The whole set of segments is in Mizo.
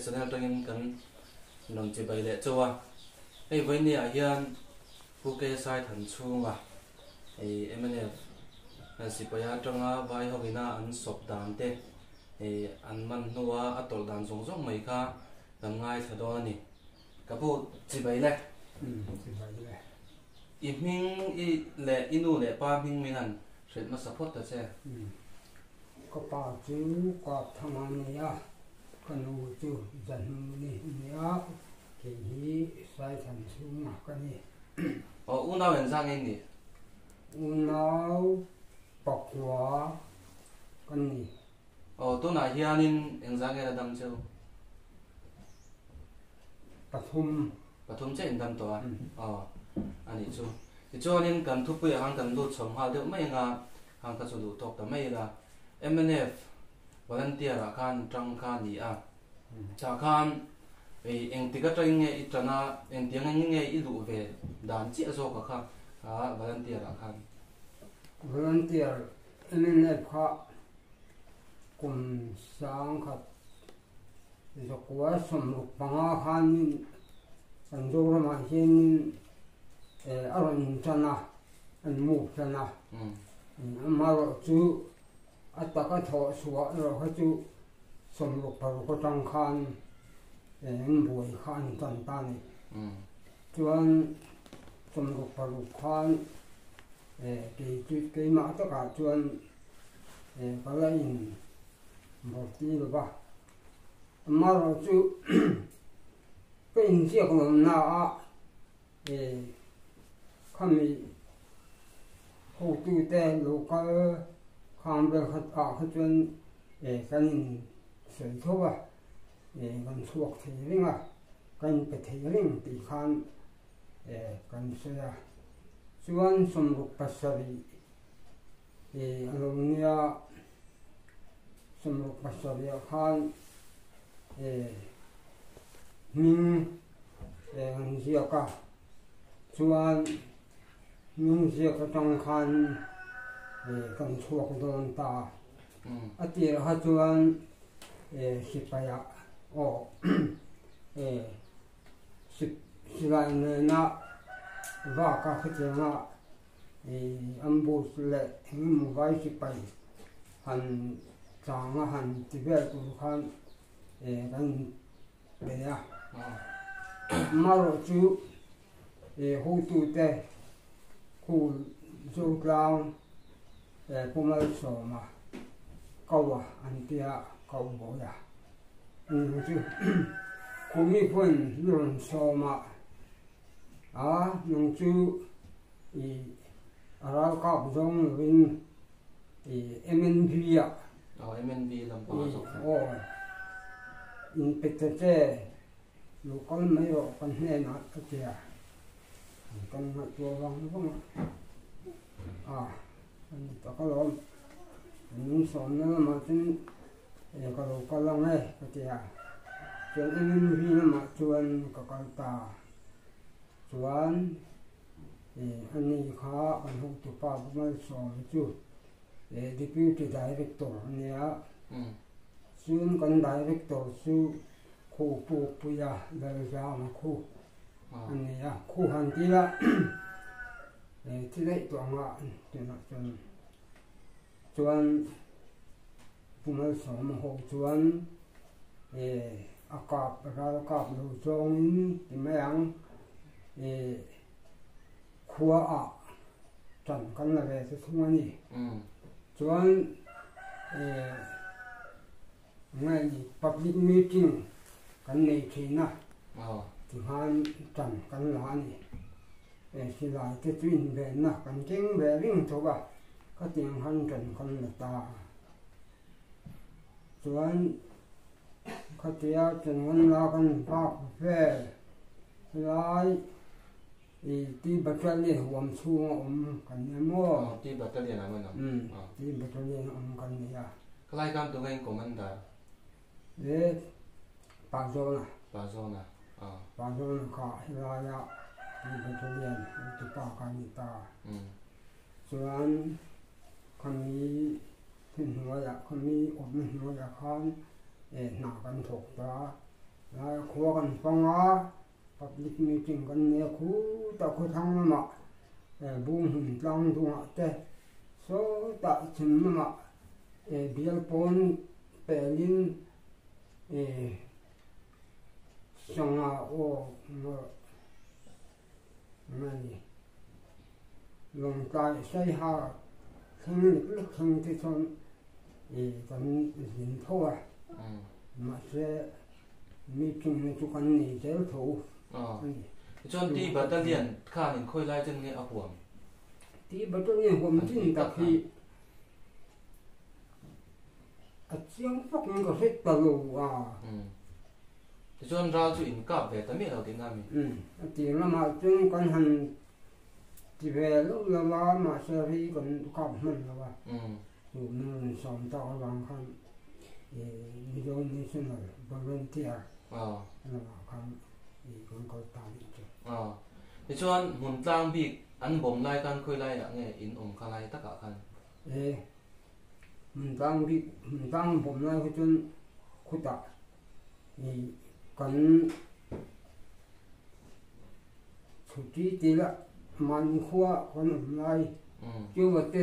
channel atangin kan rawn chibai leh chauh a. Hei vawiin ah hian Pu KSI Thanchhunga hei mnf sipai atanga vai ho ina an sawp dan te hei an man hnua a tawlh dan zawng zawng mai kha kan ngaithla dawn a ni. Ka pu chibai le. Chibai le. I hming i leh i nu leh pa hming min han hrilh hmasa phawt ta che. Ka pa chu Kapthanga a ni a, ka nu chu Zahnuni a ni a, kei hi Saithanchhunga ka ni. Aw, unau engzah nge i nih? Unau pakua ka ni. Aw, tunah hianin engzah nge la dam cheu? Pathum. Pathum chiah in dam tawh a? Aw, a nih chu. Tichuanin kan thupuiah khan kan lut chho nghal deuh mai anga khan ka chu duh tawk ta mai ila. Mnf volunteer ah khan tang kha a ni a. Tah khan engtik atangin nge i tan a, engtiang engin nge i luh ve dan chiah zawk a kha kha volunteer ah khan? Volunteer mnf kha kum sangkhat Zakua 65 khanin kan Zoramah hianin a rawn intan a, an move tan a. Amaherawh chu a taka thawh chhuah erawh kha chu 66 atang khan an buai kha an tan ta a ni. Chuan 66 khan kei chu keimah takah chuan ka la in Bawrhti lo va, amaherawh chu ka inziak lawmna ah khami hotute local khang vel khat ah kha chuan kan in sawi tho a, kan chhuak thei reng a, kan inpe thei reng tih khan kan sawi a, chuan 67 a lo nia. 67 khan hming an ziak a, chuan hming ziak atang khan kan chhuak dawn ta a. A tirah kha chuan sipai ah aw silai nena vak a khatianga Ambush leh engemaw vai sipai han chang a han ti vel tur khan kan in pe a. Amaherawh chu hotute khu Zotlang Pu Malsawma ko a an tia ko bawi a. Chu khumi khuan an rawn sawm a. A nung chu i a ralkap zawng lovin i MNV ah Aw MNV lampang a zawk aw in pe ta che lo kal mai rawh kan hnenah ka ti a, an kal ngaihtuah vang vang a, a ani tak alawm an lungsawmna lamah chuan ka lo kal ang e ka ti a, chuan MNV lamah chuan ka kal ta. Chuan a ni kha kan hotupa Pu Malsawma chu Deputy Director a nia, chuan kan Director chu Khu Pukpuia Lalzama khu a ni a, khu han ti ila thi daih tawh anga tunah chuan chuan Pu Malsawma ho chuan a kap ral kap lo zawngin ti mai ang khua ah tan kan la ve ta thung a ni. Chuan public meeting kan nei thin a tikhan tan kan la a ni. Silai te chu invenna kan keng ve reng tho a khatiang khan tan kan la ta. Chuan khatia chungngan la kan vak vel lai i T Battalion huam chhunga awm kan nia maw? T Battalion ah maw? Umm T Battalion awm kan nia. Khalai khan tunge in commander? E Pazawna. Pazawna aw. Pazawna kha helaia T Battalion tupa kha ni ta. Chuan khami hnuaiah khami awmna hnuaiah khan hna kan thawk ta. Lai khua kan fang a, public meeting kan nei a, khutah khawthlang lamah Bunghmun tlang dungah te sawtah chhim lamah bial pawn pelin sangha aw ngai Lawngtlai Saiha thleng lek lek thleng te chuan kan zin tho a, mahse meeting na chu kan nei zel tho a ni. Tichuan T Battalion khan in khawi lai chen nge a huam? T Battalion huam chin tak hi a chiang fak in ka hre ta lo a. Tichuan ral chu in kap ve ta miah lo tihna a mi? Umm, a tir lamah chuan kan han ti ve lo lo a, mahse ri kan kap hman lo a. Chu min rawn sawm tak avang khan Mizo National Volunteer lamah khan kan kal ta nih chu. Tichuan hmun tlang bik an bawm lai khan khawi laiah nge in awm kha lai takah khan? E, hmun tlang bik, hmun tlang an bawm lai kha chuan khutah Kan chhuti ti la mahni khua kan awm lai chu va te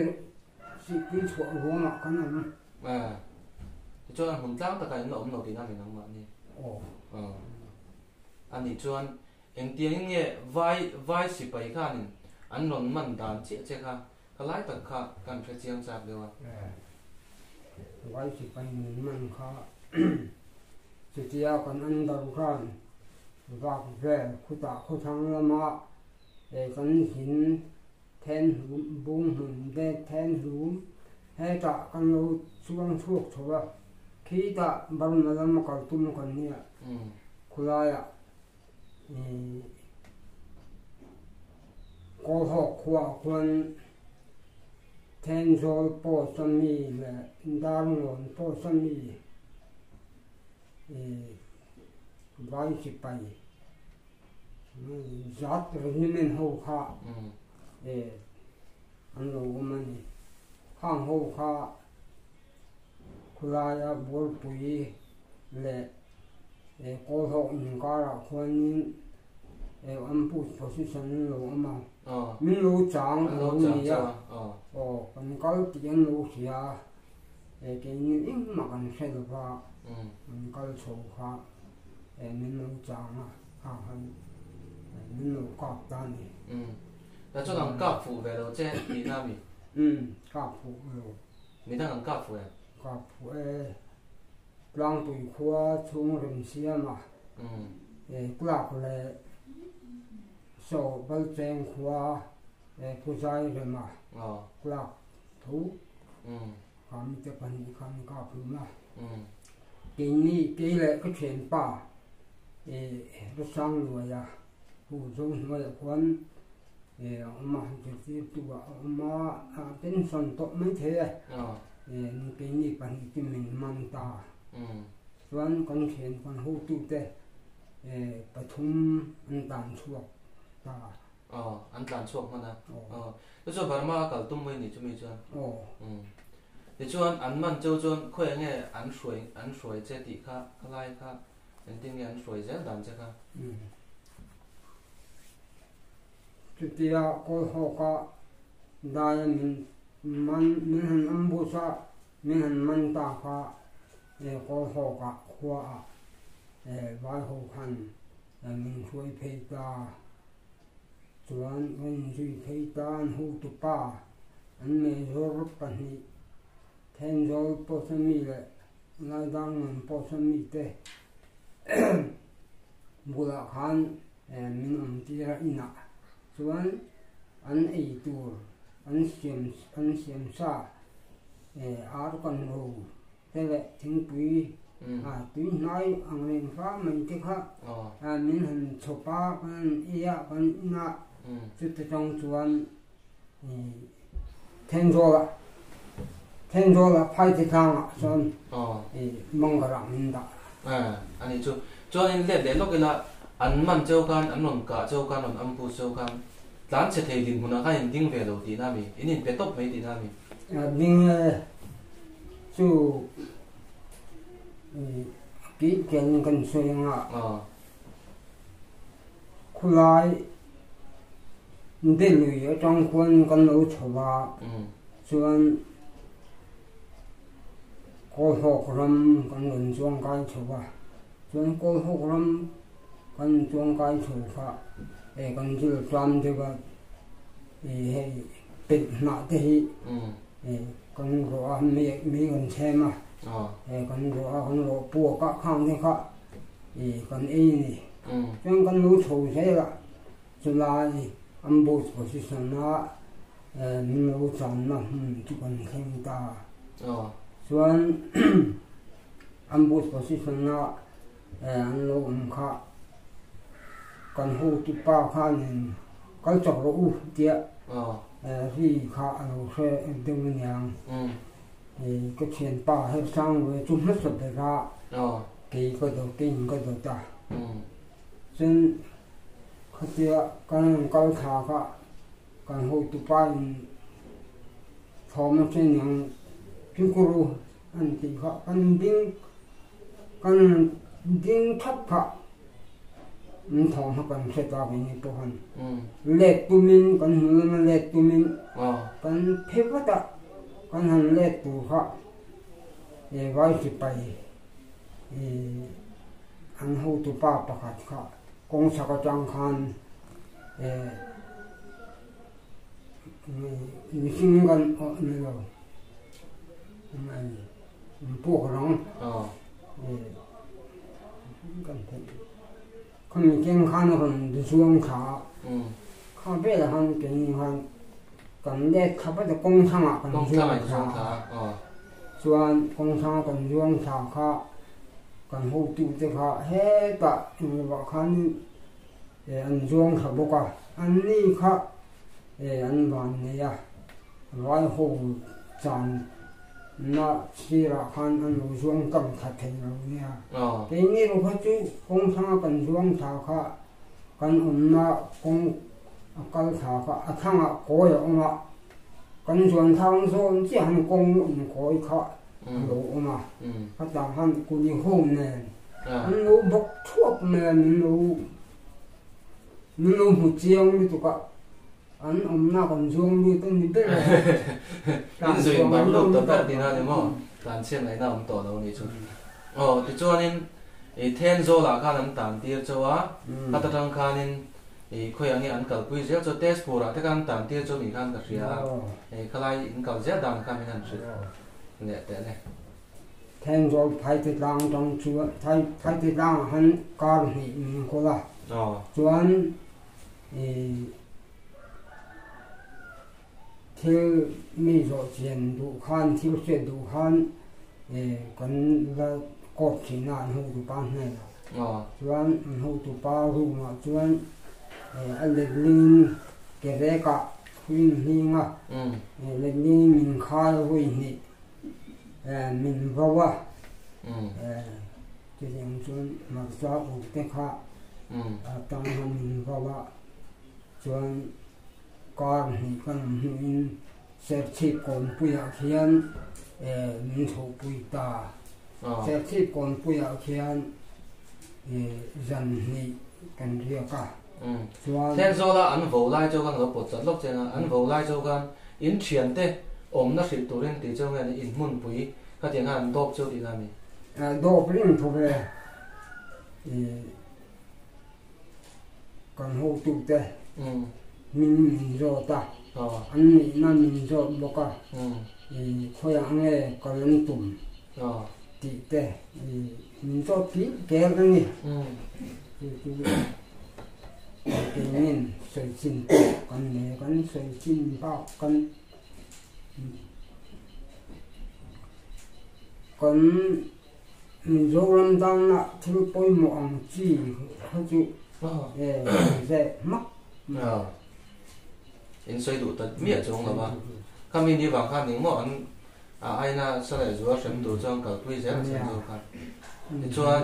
sihpui chhuah ruangah kan awm. Tichuan a hmun tlang takah in la awm lo tihna mi nangmahni. Aw. Anih chuan engtiangin nge vai vai sipai khanin an rawn man dan chiah che kha ka lai tak kha kan hre chiang chak deuh a. Vai sipai min man kha chutia kan underground vak vel khutah khawthlang lama kan zin then hlum bung hmun te then hlum hetah kan lo chuang chhuak chho a, khitah Burma lama kal tum kan nia khulaiah Kawlhawk khuaah khuan Thenzawl post a mi leh Darngawn post a mi vai sipai zat regiment ho kha an lo awm a ni. Khang ho kha Khulaia Bualpui leh Kawlhawk inkarah khuanin ambush position an lo awm a, min lo chang a lo ni a, aw kan kal tih an lo hria a, keini engmah kan hre lo va, kan kal chho kha min lo chang a, kha khan min lo kap ta a ni. Tah chuan an kap fuh ve lo che tihna a mi? Umm, kap fuh lo. Mi dang an kap fuh em? Kap fuh e. Tlangpui khua chhung rem siama Clark leh Saw Balcheng khua Phuzai rema Clark tho kha mite pahnih khan kap hlum a. Keini kei leh ka thianpa Rasangluaia hu zo hnuaiah khuan awm a, zirtirtu ah a awm a, a pension tawh maithei e. Keini pahnih chu min man ta. Chuan kan thian kan hotute pathum an tlan chhuak ta. Aw, an tlan chhuak hman a. Aw. Chu chu Burma a kal tum mai ni chumi chuan. Aw. Tichuan an man cheu chuan khawi enge an hruai an hruai che tih kha khalai kha engtin nge an hruai zel dan che kha? Chutia Kawlhawka daia min man min han ambush a, min han man ta kha Kawlhawka khuaah Vaiho khan min hruai phei ta. Chuan kan inzui phei ta an hotupa an major pahnih Thenzawl Posami leh Laidangngan Posami te bulah khan min awm tir a inah chuan an ei tur an siam an siam sa ar kan ro te leh thingpui tui hnai ang reng fa mai te kha min han chhawp a kan han ei a kan in a chuti tang chuan Thenzawl Thenzawl ah Phaiti tlang ah chuan Manggar ah min dah. A nih chu. Chuanin let leh lawk ila an man cheu khan an rawn kah cheu khan rawn ampu cheu khan tlan chhe thei dinhmunah khan in ding ve lo tihna a mi? In inpe tawp mai tihna a mi? Ding e chu Kih ken kan sawi anga khulai Delui atang khuan kan lo chho a, chuan Kawlhawk ram kan rawn chuang kai chho a, chuan Kawlhawk ram kan chuang kai chho kha kan zil tlam deuh a, hei pelh hnah te hi Kan ruah a mi kan chhem a, kan ruah a kan ruah puak a khang te kha kan ei a ni. Chuan kan lo chho zel a, chulai ambush position a min lo channa hmun chu kan thleng ta. Chuan ambush position a an lo awm kha kan hotupa khanin kal chak rawh u tia Ri kha a lo hre deuh aniang. Ka thianpa Hersang ve chu hmasa ber a, kei ka dawt keiin ka dawt a. Chuan khatia kan rawn kal thla kha kan hotupa in thawm a hre niang Kikuru an tih kha kan ding kan ding thap kha. An thawm kha kan hre ta kei ni pawh han let tumin kan hmu lama let tumin kan phe vat a, kan han let tur kha vai sipai an hotupa pakhat kha kawng chhak atang khan mihring kan awh ni lo puak rang. Khami keng khan a rawn zuang thla a, kha velah khan keini khan kan let thla vat a, kawng thlangah kan zuang thla a, chuan kawng thlanga kan zuang thla kha kan hotute kha hetah engvah khanin an zuang thla bawk a, anni kha an van nei a, vai ho chan Na sirah khan an lo zuang tam tha thei lo nia. Keini ro kha chu kawng thanga kan zuang thla kha kan awmna kawng a kal thla kha a thangah kawi a awm a, kan zuan thlang zawn chiah han kawng in kawi kha a lo awm a, khatah khan kuli ho nen an lo bawk thuap mai a, min lo min lo hmu chiang lutuk a. An awmna kan zuang lut a ni ber a. In zuin bar lut ta ber tihna a ni maw? Tlan chhiat ngaihna awm tawh lo a nih chu. Aw, tichuanin i Thenzawl-ah khan an tan tir chauh a, khat atang khanin i khawiah nge an kalpui zel chu Tezpur-ah te khan an tan tir chu nih khan ka hria a, hei khalai in kal zel dan kha min han hrilh leh teh le. Thenzawl Phaite tlang atang chuan Phaite tlangah khan kar hnih min kawl a, chuan Thil mi zawh chian duh khan, thil hriat duh khan kan la court thin a an hotupa hnenah. Chuan an hotupa room ah chuan a letling ke rekah thuin hling a, letling min khai vawi hnih min vo a. Chutiang chuan hmarcha uk te kha a tang han in vau a, chuan kar hnih kan awm hnuin Serchhip kawnpuiah khian min chhohpui ta. Serchhip kawnpuiah khian zan hnih kan riak a, chuan. Thenzawl-a an vo lai chu khan lo pawt chat lawk chiang a, an vo lai chu khan in thiante awmna hrilh turin tih chu nge ni in hmunpui khatiang khan an dawp chu tihna a ni. Dawp ring tho ve kan hotute min min zawt a, an nihna min zawt bawk a, khawiah nge kal an tum tih te min zawt kil kel a ni. Chu chu keinin sawi chin pawh kan nei a, kan sawi chin bak kan. Kan Mizoram dana thil pawimawh ang chi kha chu zeh hmak mai. In sawi duh ta miah chuang lo va, khami ni vang khan engmaw an a aina sa leh zual hrem tur chuan kalpui zel a chhan zawk a. Tichuan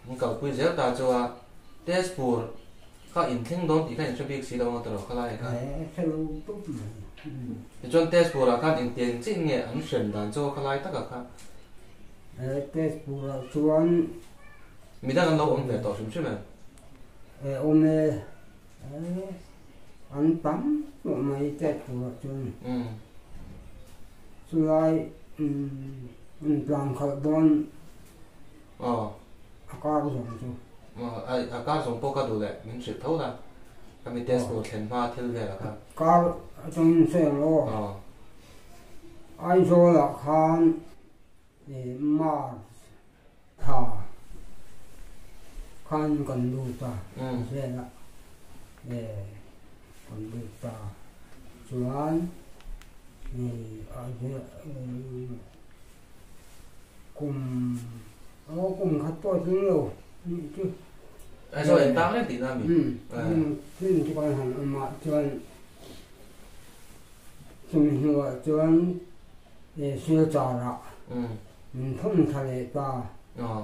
an kalpui zel ta chu a Tezpur Kha inthleng dawn tih kha in hre bik si lo ang tawh kha lai kha. Hre lo tawp mai. Tichuan test purah khan engtiang chiah nge an hrem dan chu kha lai takah kha. Tezpur ah chuan. Midang an lo awm ve tawh hrim hrim em? Awm e, an tam tawh mai Tezpur ah chuan. Chulai an tlan khalh dawn a kar zawng chu. A kar zawng pawh ka duh leh min hrilh tho la, ka mi Tezpur thlen hma thil velah khan. Kar atangin sawi ang aw. Aizawl ah khan March thla khan kan lut a, velah kan lut a, chuan kum aw kum khat pawh a tling lo nih chu. Aizawl in tang reng tihna a mi? Umm chu kan han awm a chuan Chumi hnuah chuan Silchar-ah min thawm thla leh ta.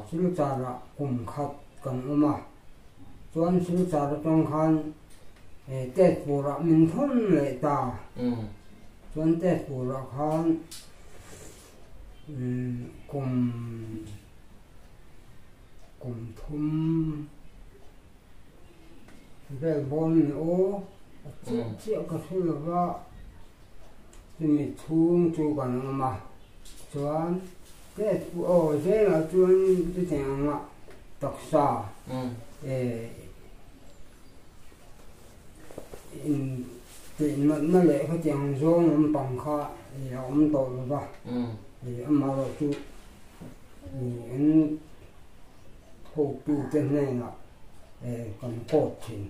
Silchar-ah kum khat kan awm a, chuan Silchar atang khan Tezpur-ah min thawm leh ta. Chuan Tezpur-ah khan kum kum thum Vel bawn ni aw, a chiah chiah ka hre lo va, chumi chhung chu kan awm a, chuan test pawh aw zelah chuan chutiang anga taksa eh in tih natna leh khatiang zawng lampang kha a awm tawh lo va, amaherawh chu an Hotute hnenah kan court thin.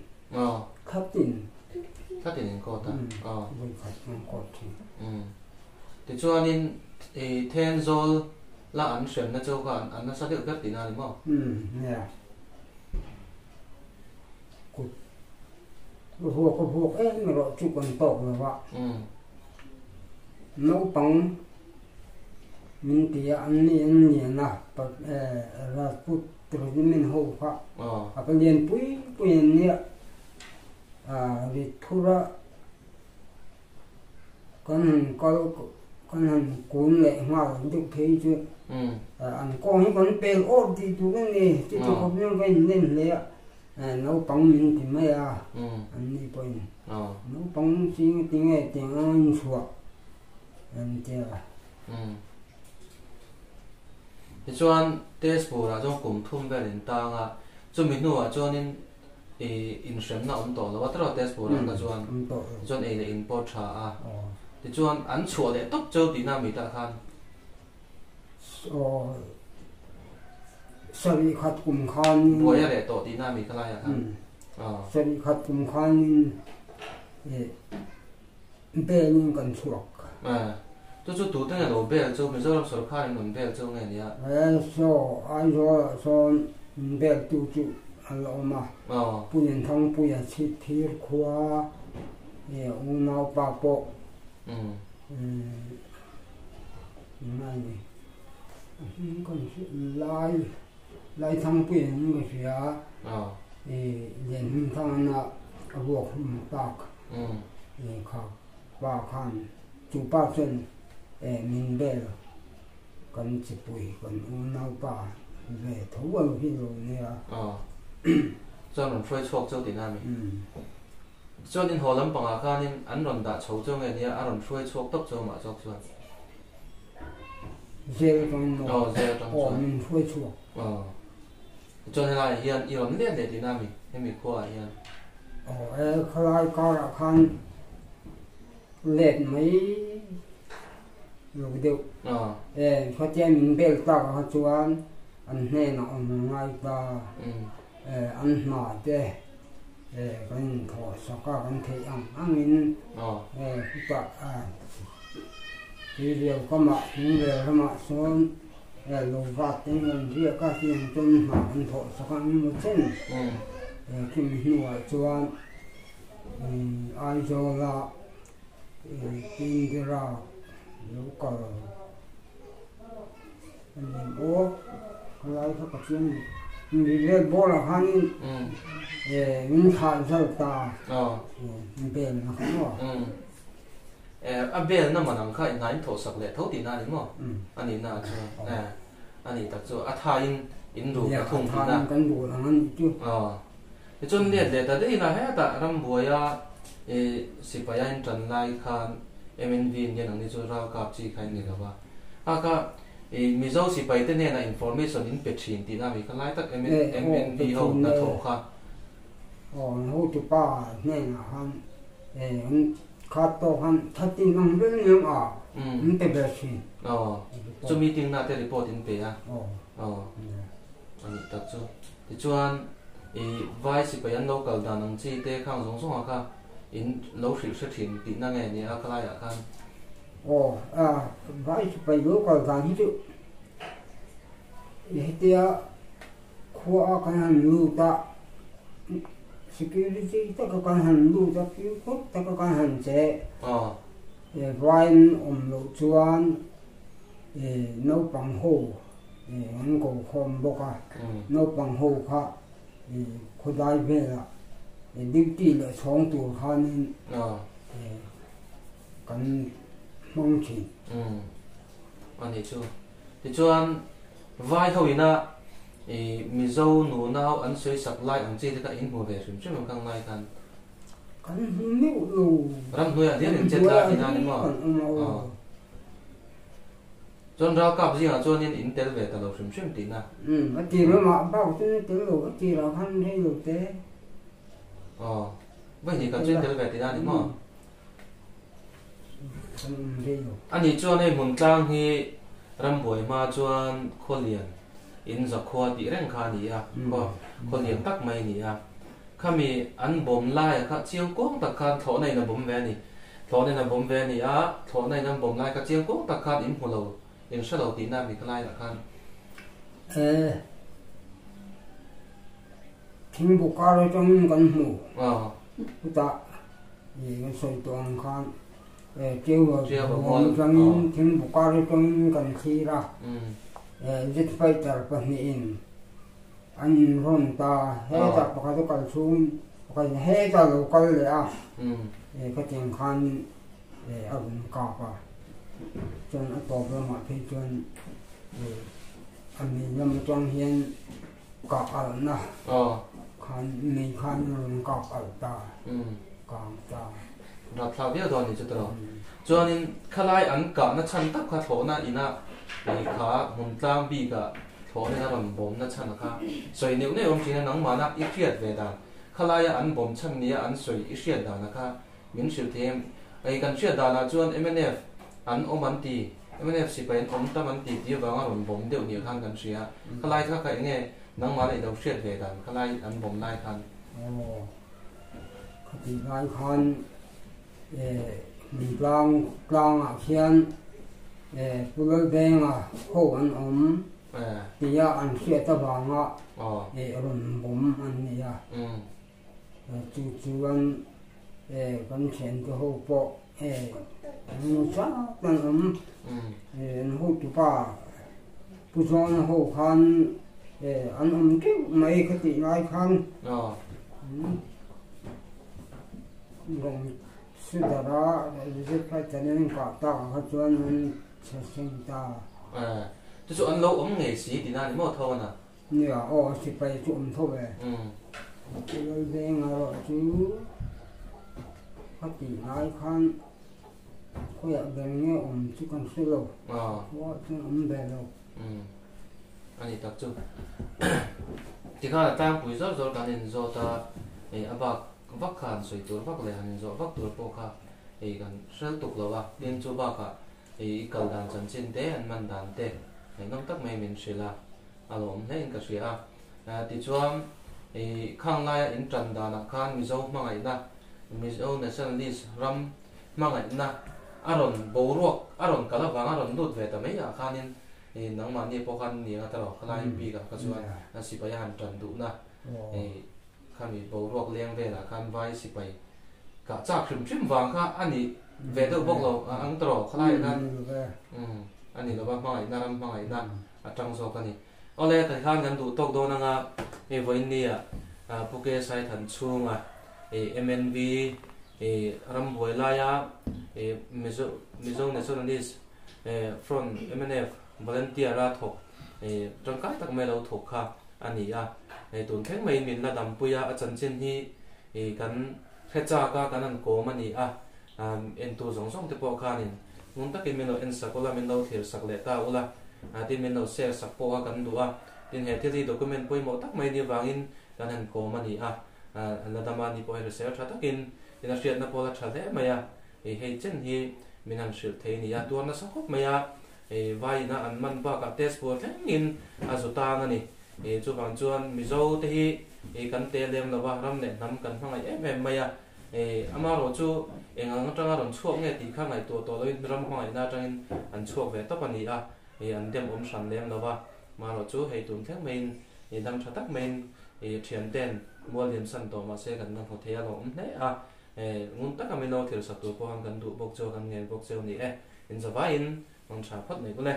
Khatin. Khatin in court a. Vawi khat kan court thin. Tichuanin i Thenzawl la an hremna chu kha an nasa deuh ber tihna a ni maw? Nia. Kut vuak a vuak em erawh chu kan tawk lo va. Naupang Min ti a, an ni an lian a, Rajput regiment ho kha a pa lian pui pui an nia, Rithura kan han kal kan han kun leh nghal deuh phei chu an kawng hi kan pel awp tih tur a ni, chuti khawp hian ka inlen hle a, naupang min ti mai a, an ni pawhin naupang ching tinge tiang anga inchhuah. An ti a. Tichuan, Tezpur-ah chuan kum thum vel in tang a, chumi hnuah chuanin i inhremna awm tawh lo a, tiraw Tezpur-ah kha chuan tichuan ei leh in pawh tha a. Tichuan, an chhuah leh tawp cheu tihna mi tah khan. Aw, sarih khat kum khanin. Buai a reh tawh tihna mi kha laiah khan. Sarih khat kum khanin Bel in kan chhuak. Eh, chu chu tute nge lo bel chu Mizoram sorkar in rawn bel chu nge nia? Eh, saw Aizawl ah sawn min bel tu chu a la awm a. Pu Lianthangpuia chhit thir khua eh unaupa pawh eng a ni a hming kan hriat lai Laithangpuia in ka hria eh Lianhmingthangana a vuak hlum tak. Kha pa khan chu pa chuan min bel kan chipui kan unau pa ve tho ang hi lo nia. Aw chuan rawn hruai chhuak cheu tihna a mi? Chuan in haw lampangah khanin an rawn dah chho cheu nge nia a rawn hruai chhuak tawp cheu mah zawk chuan? Zel atangin maw? Aw zel atang chuan. Aw min hruai chhuak. Aw chuan helaiah hian i rawn let leh tihna a mi hemi khuaah hian? Aw e, khalai karah khan let mai lo deuh. E, khatia min bel tak ah kha chuan an hnenah awm a ngai ta. E, an hna te e kan inthawh sak a, kan theih ang angin e chutah tuirial kamah thingvel ramah sawn e lo vat te hi an riak a, tiang chuan hna an thawh sak a engemaw chen. Chumi hnuah chuan Aizawla Indira lo kal a ni aw, khalai kha ka chiang lo. Mi vel bawlah khanin min thlah zal ta bel na kha maw. A bel na man ang kha inhna in thawhsak leh tho tihna a ni maw? A nihna ah chuan. A nih tak chu a thain in ru ta thung tih na. Kan bul ang a nih chu. Aw. Tichuan let leh ta daih ila hetah rambuaia i sipai a in tan lai khan MNV in hian ang ni chu ralkap chi kha in ni lo va. A kha i Mizo sipai te hnenah information in pe thin tih na mi kha lai tak MNV ho hnathawh kha. Aw an hotupa hnenah khan an kha tawk khan thatin ang vel nia a an pe ber thin. Aw chu meeting na te report in pe a. Aw a nih tak chu. Tichuan i vai sipai an lo kal dan ang chi te khang zawng zawng ah kha in lo hrilh hre thin tihna nge ni a khalai ah khan. Aw a vai sipai lo kal dan hi chu hetia Khua a kan han lut a, security taka kan han lut a, fimkhur taka kan han che. Vain awm loh chuan naupang ho an ko khawm bawk a, naupang ho kha khawdai velah duty leh chhawng tur khanin kan hmang thin. A nih chu. Tichuan, Vai ho ina i Mizo nunau an sawi sak lai ang chi te kha in hmu ve hrim hrim ang kang lai khan. Kan hmu meuh lo. Ramhnuaiah hlir in chet lai tihna a ni maw? Aw. Chuan ralkap zingah chuanin in tel ve ta lo hrim hrim tihna. Umm, a tir lamah bak chuan a tel lo, a tirah khan rei lo te. Aw, vawihnih khat chu in tel ve tihna a ni maw? Ani chuan hei hmun tlang hi rambuai hma chuan khawlian in zakhua tih reng kha a ni a, khaw lian tak mai a ni a. Khami an bawm laia kha chiang kuang tak khan thlawhna in a bawm ve a ni. Thlawhna in a bawm ve a ni a, thlawhna in an bawm lai kha chiang kuang tak khan in hmu lo, in hre lo tihna a mi kha laiah khan. Thingbu kar atangin kan hmu. Chutah kan sawi tawh ang khan Tiauva huam atangin thingbu kar atangin kan thlir a, jet fighter pahnihin an inrawn ta. Hetah pakhat a kal chhungin pakhat hetah a lo kal leh a, khatiang khanin a rawn kap a. Chuan a tawp lamah phei chuan a mi lam atang hian Kah alhna khan mei khan a rawn kak alh ta, kang ta. Rapthlak viau dawn ni chu tawh. Chuanin khalai an kahna chhan tak kha thlawhna ina ih kha hmun tlang bikah thlawhna in a rawn bawmna chhan kha sawi neuh neuh awm thin a, nangmahna i hriat ve dan khalaia an bawm chhan nia an sawi i hriat dana kha min hrilh thei em? Ih kan hriat danah chuan mnf an awm an ti. Mnf sipai an awm tam an ti tih avanga rawn bawm deuh nia khan kan hria. Khalai kha kha enge nangmah leh ilo hriat ve dan khalai an bawm lai khan? Aw, khatih lai khan hmun tlang tlangah khian Pu Lalbenga ho an awm tia an hriat avanga rawn bawm an ni a. Chu chuan kan thiante ho pawh engemaw zat an awm. An hotupa Pu Zawna ho khan an awm teuh mai kha tih lai khan rawn sudar a, Joseph Fighter an inkah takah kha chuan an chhe seng ta. Chu chu an lo awm ngei si tih na ni maw Thawna? Nia aw sipai chu awm tho e. Lalbenga erawh chu ka tih lai khan khawiah ber nge awm chu kan hre lo. Khuaah chuan awm ve lo. A ni tak chu. Tikhan a tlangpui zawr zawr kan inzawt a, a bak vak kha han sawi tur vak leh han inzawh vak tur pawh kha hei kan hrel tuk lo a. Tin chu bakah hei i kal dan chanchin te, an man dan te ngaihnawm tak mai min hrilh a. A lawm hle in ka hria a. Tichuan, i khang laia in tan danah khan Mizo hmangaihna, Mizo nationalist ram hmangaihna a rawn boruak a rawn kal avang a rawn lut ve ta mai ah khanin i nangmahni pawh khan ni anga ta rawh khalai bikah kha chuan sipai a han tan duhna i khami boruak leng velah khan vai sipai kah chak hrim hrim vang kha a ni ve deuh bawk lo ang ta rawh khalai ah khan a ni lova hmangaihna ram hmangaihna A tang zawk a ni. Awle, kan khan kan duh tawk dawn anga hei vawiin nia Pu KSI than chhunga MNV rambuai laia Mizo Mizo Nationalist Front, MNF, volunteer a thawk tangkai tak mai lo thawk kha a ni a. Hei tun thleng maiin min la dampui a, a chanchin hi kan hre chak a, kan han kawm a ni a. Entu zawng zawng te pawh khanin ngun takin min lo en sak ula, min lo thlir sak leh ta ula, tin min lo share sak pawh kha kan duh a. Tin he thil hi document pawimawh tak mai ni vangin kan han kawm a ni a. La dama ni pawh hi hrisel tha takin tin a hriatna pawh la tha hle mai a. Hei chen hi min han hrilh thei a ni a, tuar nasa khawp mai a. Vaiin a an man bakah test buar thlengin a zu tang a ni. Chuvang chuan Mizo te hi kan te lem lo va, ram leh hnam kan hmangaih em em mai a. Amaherawh chu eng ang atanga rawn chhuak nge tih kha ngaihtuah tawh loin ram hmangaihna atangin an chhuak ve tawp a ni a, an dem awm hran lem lo va. Amaherawh chu hei tun thleng maiin dam tha tak maiin thianten mual liam san tawh mahse kan la hmu thei a lawm hle a. Ngun taka min lo thil sak tur pawh khan kan duh bawk chu a, kan ngen bawk cheu ni e. Inzavaiin hmang tha phawt mai bawk e.